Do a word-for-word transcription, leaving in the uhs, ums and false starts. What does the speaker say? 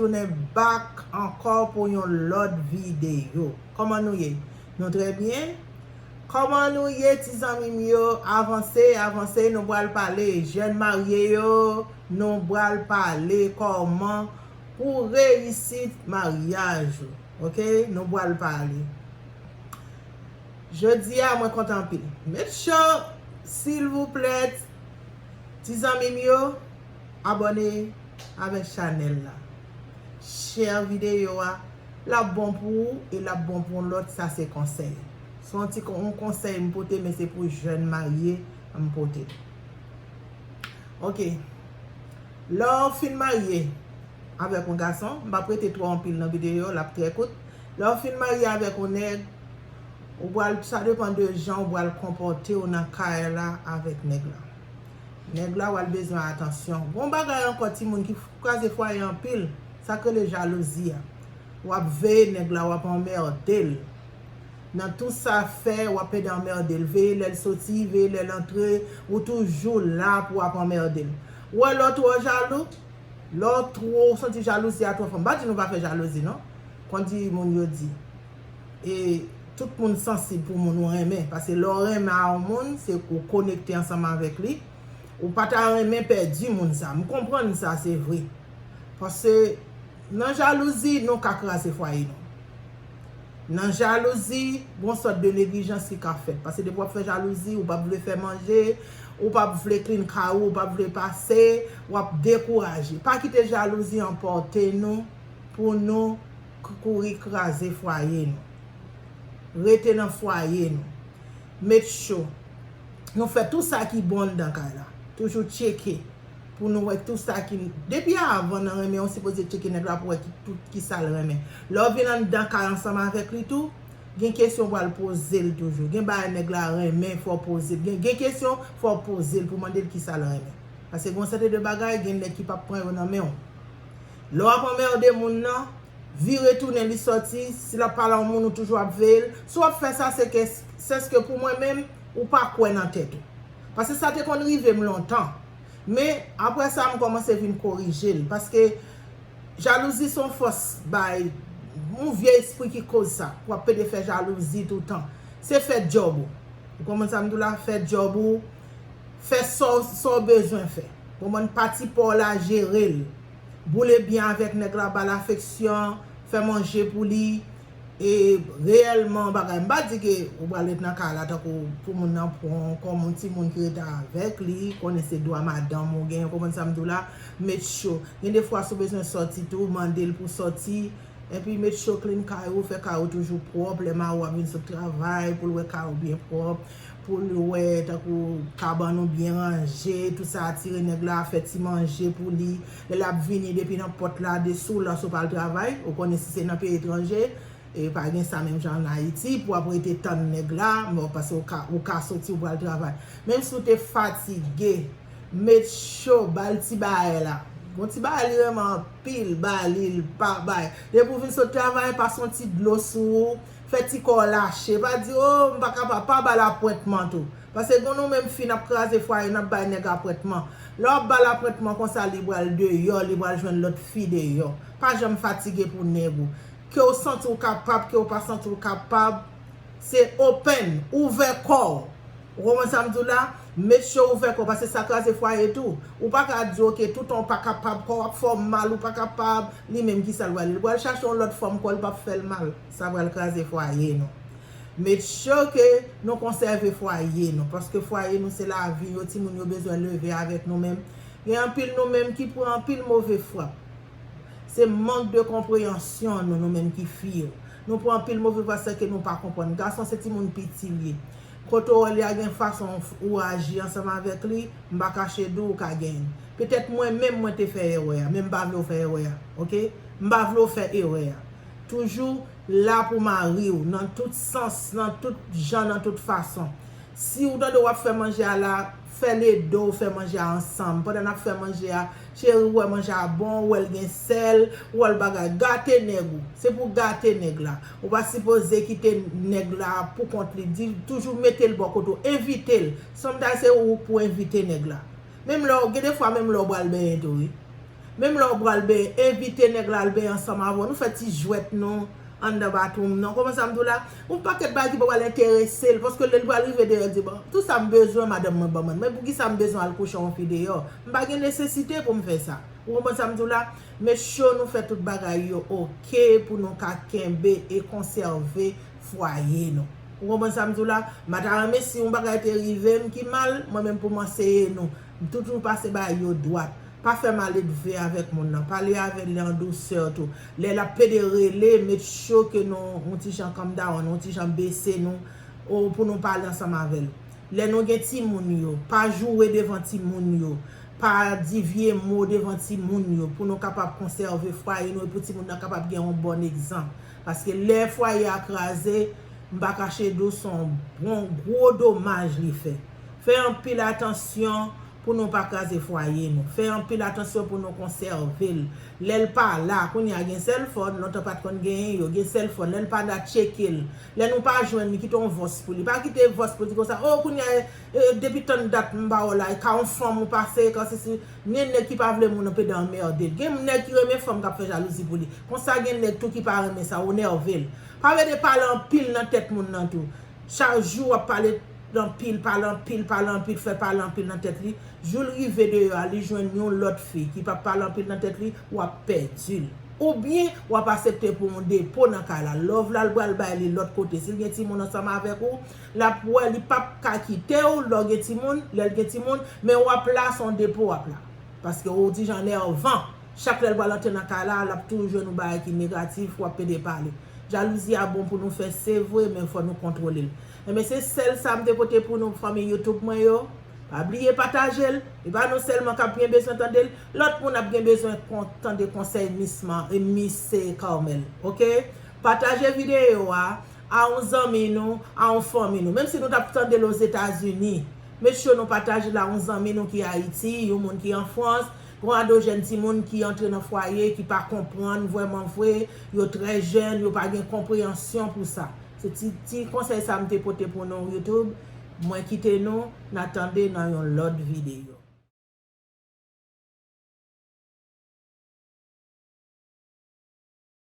Tounen back ankò pou yon lòt videyo. Kòman nou ye? Nou trè byen? Kòman nou ye, ti zanmi m yo? Avanse, avanse, nou pral pale. Jèn marye yo, nou pral pale kòman pou reyisit maryaj ou. Oke? Nou pral pale. Jodi a, mwen kontan anpil. Make sure, silvouplè, ti zanmi m yo, abòne avèk chanèl la. Share videyo a, l ap bon pou ou e l ap bon pou yon lòt, sa se konsèy. Se yon ti kon-, yon konsèy m pote, men se pou jèn marye m pote. Oke. Lè w fin marye avèk yon gason, m p ap rete twò anpil nan videyo, l ap trè kout. Lè w fin marye avèk yon nèg, ou pral, sa depann de jan ou pral konpòte w nan kay la avèk nèg la. Nèg la, w al bezwen atansyon. Gon bagay ankò, timoun, ki f-, kraze fwaye anpil, sa k rele jalouzi a. W ap veye nèg la, w ap anmède l. Nan tout sa fè, w ap pede anmède l. Veye lè l soti, veye lè l antre, ou toujou la pou w ap anmède l. Ou wè lè w twò jalou, lè w twò, ou santi jalouzi a twò fò. M pa di nou pa fè jalouzi, non. Kon di moun yo di. E tout moun sansib pou moun ou renmen. Paske lè w renmen a yon moun, se ou konekte ansanm avèk li. Ou pa ta renmen pèdi moun sa. M konprann sa, se vre. Paske nan jalouzi, nou ka kraze fwaye nou. Nan jalouzi, gon sòt de neglijans ki ka fèt. Paske depi w ap fè jalouzi, ou p ap vle fè manje, ou p ap vle clean kay ou, ou p ap vle pase, w ap dekouraje. Pa kite jalouzi anpòte nou pou nou k-, kouri kraze fwaye nou. Rete nan fwaye nou. Make sure nou fè tout sa ki bon anndan kay la. Toujou tcheke pou nou wè tout sa ki. Depi avan nan renmen, ou sipoze tcheke nèg la pou wè ki, tout ki sa l renmen. Lè w vin anndan kay ansanm avèk li tou, gen kesyon w pral poze l toujou. Gen bagay nèg la renmen, fò w poze l. Gen, gen kesyon, fò w poze l pou mande l ki sa l renmen. Paske gon sèten de bagay, gen nèg ki p ap pran yo nan men w. Lè w ap anmède moun nan, vire tounen li sòti, si l ap pale a yon moun, ou toujou ap veye l. Si w ap fè sa, se ke, sèske pou mwen menm, ou pa kwè nan tèt ou. Paske sa te konn rive m lontan. Men, apre sa, m kòmanse vin korije l. Paske jalouzi se yon fòs bay, yon vye espri ki koz sa. W ap pede fè jalouzi toutan. Se fè djòb ou. Ou konprann sa m di w la? Fè djòb ou. Fè sa w, sa w bezwen fè. Konprann? Pati pa w la, jere l. Boule byen avèk nèg la, ba l afeksyon, fè manje pou li. E reyèlman, bagay, m pa di ke ou pral ret nan kay la tankou pou moun nan pran w kòm yon timoun ki rete avèk li, konnen se dwa madanm ou genyen, konprann sa m di w la, make sure. Gen de fwa, si w bezwen sòti tou, mande l pou sòti. Epi make sure clean kay ou, fè kay ou toujou pwòp. Lè mari w ap vin sot travay, pou l wè kay ou byen pwòp, pou l wè tankou kabann ou byen ranje, tout sa atire nèg la, fè ti manje pou li. Lè l ap vini depi nan pòt la, de sou la, si w pa al travay, ou konnen si se nan peyi etranje, e pa gen sa menm jan ann Ayiti, pou w ap rete tann nèg la, bon, paske ou ka, ou ka soti, ou pral travay. Menm si w te fatige, make sure, ba l ti bagay la. Gon ti bagay li renmen anpil, ba li, l pa bay. Depi w vin sot travay, pase yon ti dlo sou ou, fè ti kò w lache. Pa di, "O, m pa kapab," pa ba l apwentman tou. Paske gon nou menm fi, n ap kraze fwaye, n ap bay nèg apwentman. Lè w ap ba l apwentman konsa, li pral deyò, li pral jwenn lòt fi deyò. Pa janm fatige pou nèg ou. Ke w santi w kapab, ke w pa santi w kapab, se open, ouvè kò w. Ou konprann sa m di w la? Make sure w ouvè kò w, paske sa kraze fwaye tou. Ou pa ka di, "Oke, toutan w pa kapab, kò w ap fè w mal, ou pa kapab," li menm ki sa l pral, li pral chache yon lòt fanm, kò l p ap fè l mal. Sa pral kraze fwaye nou. Make sure ke nou konsève fwaye nou, paske fwaye nou se lavi, yo timoun yo bezwen leve avèk nou menm. Gen anpil nou menm ki pran anpil move frap. Se mank de konpreyansyon nou, nou menm ki fi yo. Nou pran anpil move frap, sèke nou pa konprann. Gason se timoun piti l ye. Kote w wè li a gen fason ou aji ansanm avèk li, m pa kache di w ou ka genyen. Petèt mwen menm mwen te fè erè a, men m pa vle w fè erè a, oke? M pa vle w fè erè a. Toujou la pou mari w, nan tout sans, nan tout jan, nan tout fason. Si w tande w ap fè manje a la, fè l ede w fè manje a ansanm. Pandan n ap fè manje a, cheri, ou wè manje a bon, ou wè l gen sèl, ou wè l bagay. Gate nèg ou. Se pou gate nèg la. Ou pa sipoze kite nèg la pou kont li. Di, toujou mete l bò kote w. Envite l. Sometimes se ou pou envite nèg la. Menm lè w, gen de fwa menm lè w pral benyen tou, wi. Menm lè w pral benyen, envite nèg la al benyen ansanm avè w. Nou fè ti jwèt nou anndan bathroom nan. Konprann sa m di w la? Yon pakèt bagay ki pa pral enterese l, paske lè l pral rive deyò, l di, "Bon, tout sa m bezwen, madanm mwen ban mwen. Men poukisa m bezwen al kouche yon fi deyò? M pa gen nesesite pou m fè sa." Ou konprann sa m di w la? Make sure nou fè tout bagay yo oke pou nou ka kenbe e konsève fwaye nou. Ou konprann sa m di w la? M pa ta renmen si yon bagay te rive m ki mal, mwen menm pou m anseye nou. Toujou pase bagay yo dwat. Pa fè maledve avèk moun nan. Pale avè l an dousè tou. Lè l ap pede rele, make sure ke nou yon ti jan calm down, yon ti jan bese nou, ou pou nou pale ansanm avè l. Lè nou gen timoun yo, pa joure devan timoun yo. Pa di vye mo devan timoun yo pou nou kapab konsève fwaye nou e pou timoun nan kapab gen yon bon egzanp. Paske lè fwaye a kraze, m pa kache di w se yon bon gwo domaj li fè. Fè anpil atansyon pou nou pa kraze fwaye nou. Fè anpil atansyon pou nou konsève l. Lè l pa la, kounye a gen sèlfòn, lontan pa t konn genyen yo, gen sèlfòn, lè l pa la, tcheke l. Lè nou pa jwenn li, kite yon vòs pou li. Pa kite vòs pou li konsa, o, kounye a, e, depi tann dat m pa wè w la, e ka yon fanm ou pase, e ka sesi, gen nèg ki pa vle moun anpede anmède l. Gen nèg ki renmen fanm k ap fè jalouzi pou li. Konsa gen nèg tou ki pa renmen sa, ou nève l. Pa vle de pale anpil nan tèt moun nan tou. Chak jou w ap pale anpil, pale anpil, pale anpil, fè pale anpil nan tèt li. Jou l rive deyò a, li jwenn yon lòt fi ki p ap pale anpil nan tèt li, w ap pèdi l. Oubyen, w ap asepte pou yon depo nan kay la. Love la, l pral bay li lòt kote. Si l gen timoun ansanm avèk ou, l ap wè li p ap ka kite w lè w gen timoun, lè l gen timoun, men w ap la, se yon depo w ap la. Paske ou ti jan nèvan. Chak lè l pral antre nan kay la, l ap toujou jwenn yon bagay ki negatif, w ap pede pale. Jalouzi a bon pou nou fè, se vre, men fò nou kontwole l. Enben, se sèl sa m te pote pou nou, fanmi YouTube mwen yo. Pa bliye pataje l. E pa nou sèlman k ap gen bezwen tande l. Lòt moun ap gen bezwen kon-, tande konsèy Miss Ma-, e Miss Carmel. Oke? Pataje videyo a a yon zanmi nou, a yon fanmi nou. Menm si nou t ap tande l Ozetazini, make sure nou pataje l a yon zanmi nou ki Ayiti, yon moun ki an Frans, gen yon ado jèn timoun ki antre nan fwaye, ki pa konprann vrèman vre, yo trè jèn, yo pa gen konpreyansyon pou sa. Se ti, ti konsèy sa m te pote pou nou, YouTube. Mwen kite nou, n a tande nan yon lòt videyo.